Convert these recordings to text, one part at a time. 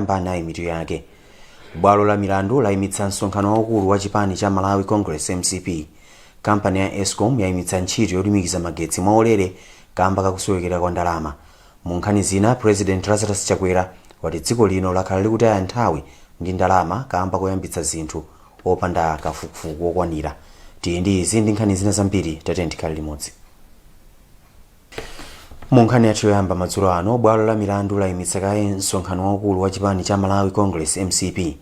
Poyamba nayi mitu yake. Bwalo la milandu layimitsa msonkhano waukulu wa chipani cha Malawi Congress, MCP. Kampani ya ESCOM yayimitsa ntchito yolumikiza magetsi mwaulere kamba kakusowekera kwa ndalama. Mu nkhani zina, President Lazarus Chakwera wati dziko lino lakhala likutaya nthawi ndi ndalama kamba koyambitsa zinthu opanda kafukufuku wokwanira. Tili ndi izi ndi nkhani zina zambiri, tatiyeni tikhale limodzi. Mu nkhani yathu yoyamba madzulo ano, bwalo la milandu layimitsa kaye msonkhano waukulu wa chipani cha Malawi Congress, MCP.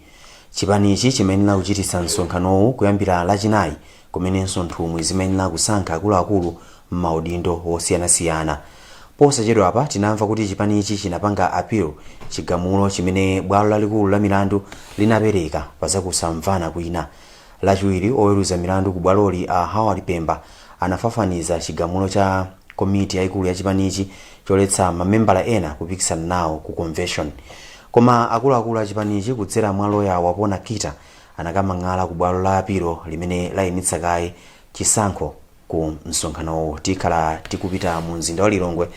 Chipanichi chimayenera kuchititsa msonkhanowu kuyambira Lachinayi, kumenenso nthumwi zimayenera kusankha akuluakulu m'maudindo osiyanasiyana. Posachedwapa tinamva kuti chipanichi chinapanga appeal chigamulo chimene bwalo lalikulu la milandu linapereka pa zakusamvana kwina. Lachiwiri, oweruza milandu ku bwaloli a Howard Pemba anafafaniza chigamulo cha komiti yayikulu ya chipanichi choletsa mamembala ena kupikisana nawo ku convention. Koma akuluakulu a chipanichi kudzera mwa loya Wapona Kita anakamang'ala ku bwalo la apilo limene layimitsa kaye chisankho ku msonkhanowu. Tikhala tikupita mu mzinda wa Lilongwe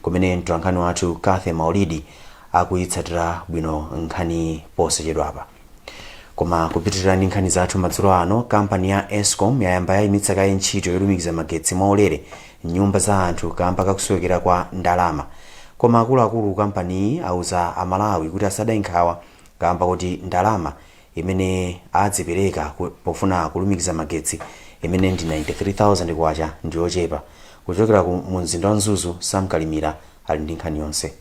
kumene mtolankhani wathu Cathy Maulidi akuyitsatira bwino nkhani posachedwapa. Koma kupitirira ndi nkhani zathu madzulo ano, kampani ya ESCOM yayamba yayimitsa kaye ntchito yolumikiza magetsi mwaulere mnyumba za anthu kamba kakusowekera kwa ndalama. Koma akuluakulu kampaniyi auza Amalawi kuti asade nkhawa kamba kuti ndalama imene adzipereka pofuna kulumikiza magetsi, imene ndi 93,000 kwacha, ndi yochepa. Kuchokera ku mu mzinda wa Mzuzu, Sam Kalimira ali ndi nkhani yonse.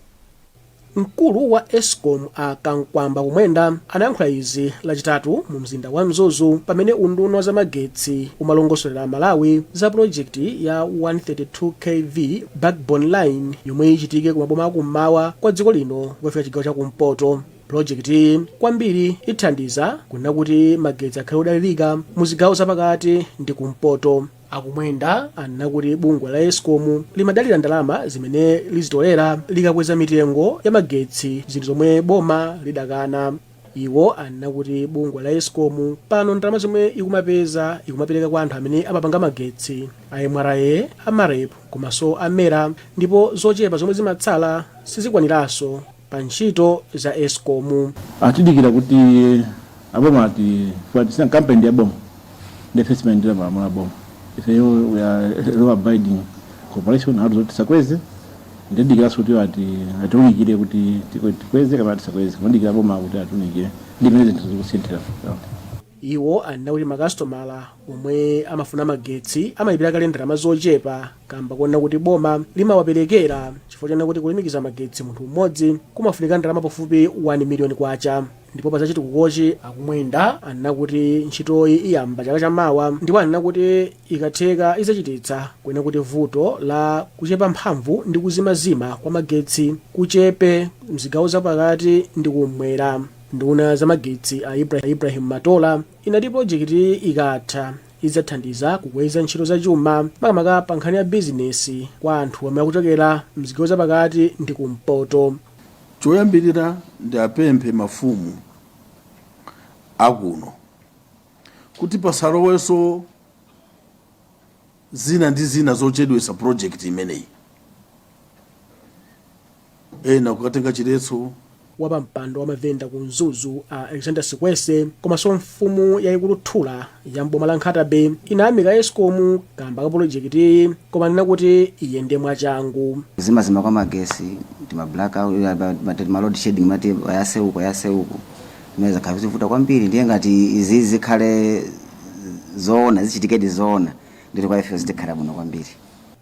Mkulu wa ESCOM a Kamkwamba Kumwenda anayankhula izi Lachitatu mu mzinda wa Mzuzu pamene unduna wa zamagetsi umalongosolera Malawi za pulojekiti ya 132 kV backbone line yomwe ichitike ku maboma akummawa kwa dziko lino kukafika chigawo chakumpoto. Pulojekitiyi kwambiri ithandiza kunena kuti magetsi akhale odalirika mu zigawo zapakati ndi kumpoto. Akumwenda anena kuti bungwe la ESCOM limadalira ndalama zimene lizitolera likakweza mitengo ya magetsi, zinthu zomwe boma lidakana. Iwo anena kuti bungwe la ESCOM pano ndalama zomwe ikumapeza ikumapereka kwa anthu amene amapanga magetsi a MRA, a MAREP komanso a MERA, ndipo zochepa zomwe zimatsala sizikwaniranso pa ntchito za ESCOM. Atidikira kuti aboma ati tisina kampani ndi aboma, ndife simayendera malamulo aboma. Ifeyo we are law abiding corporation, atu zoti tisakweze. Ndidikiranso kuti ati atiunikire kuti tikweze kapena tisakweze. Kumadikira boma kuti atiunikire, ndi imene zinthu zikusinthira. Iwo anena kuti makasitomala omwe amafuna magetsi amalipira kale ndalama zochepa kamba kuona kuti boma limawaperekera, chifukwa chonena kuti kulumikiza magetsi munthu mmodzi kumafunika ndalama pafupi 1 miliyoni kwacha. Ndipo pa zachitukukochi, Akumwenda anena kuti ntchitoyi iyamba chaka chamawa, ndipo anena kuti ikatheka idzachititsa kuena kuti vuto la kuchepa mphamvu ndi kuzimazima kwa magetsi kuchepe mzigawo zapakati ndi kummwera. Nduna zamagetsi a Ibrahim Matola inati pulojekiti ikatha idzathandiza kukweza ntchito zachuma, makamaka pa nkhani ya bizinesi kwa anthu omwe akuchokera mzigawo zapakati ndi kumpoto. Choyambirira, ndi apemphe mafumu akuno kuti pasalowenso zina ndi zina zochedwesa project imeneyi, ena kukatenga chiletso. Wapampando wa mavenda ku Mzuzu a Alexander Sikwese komanso mfumu yayikulu Thula ya mboma la Nkhata Bay inayamika ESCOM kamba ka pulojekitiyi, koma anena kuti iyende mwachangu. Kuzimazima kwa magesi, tima blackout, ma load shedding, mati ayase uku, ayase uku, zimene zakhala zivuta kwambiri. Ndiye ngati izi zikhale zoona, zichitikedi zoona, nditi kwa ife zitikhala bwino kwambiri.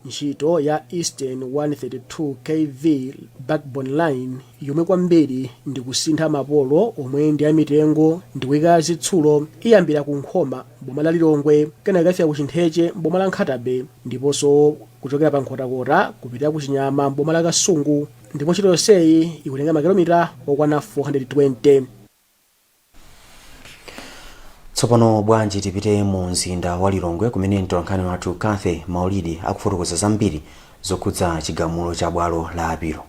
Ntchito ya Eastern 132 kV backbone line, yomwe kwambiri ndi kusintha mapolo omwe ndi amitengo ndi kuyika zitsulo, iyambira ku Nkhoma boma la Lilongwe, kenaka ikafika ku Chintheche boma la Nkhata Bay, ndiponso kuchokera pa Nkhotakota kupita ku Chinyama boma la Kasungu. Ndipo ntchito yonseyi ikutenga makilomita okwana 420. Tsopano bwanji tipite mu mzinda wa Lilongwe kumene mtolankhani wathu Cathy Maulidi akufotokoza zambiri zokhudza chigamulo cha bwalo la apilo.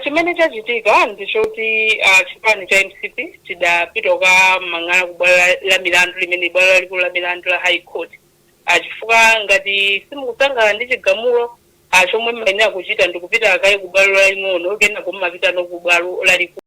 Chimene chachitika ndichoti chipani cha MCP chidapita kukamang'ala ku bwalo la milandu, limene bwalo lalikulu la milandu la High Court, chifukwa ngati simukusangalala ndi chigamulo, Chomwe mmayenera kuchita ndikupita kaye ku bwalo laling'ono, kenako mmapita no ku bwalo lalikulu.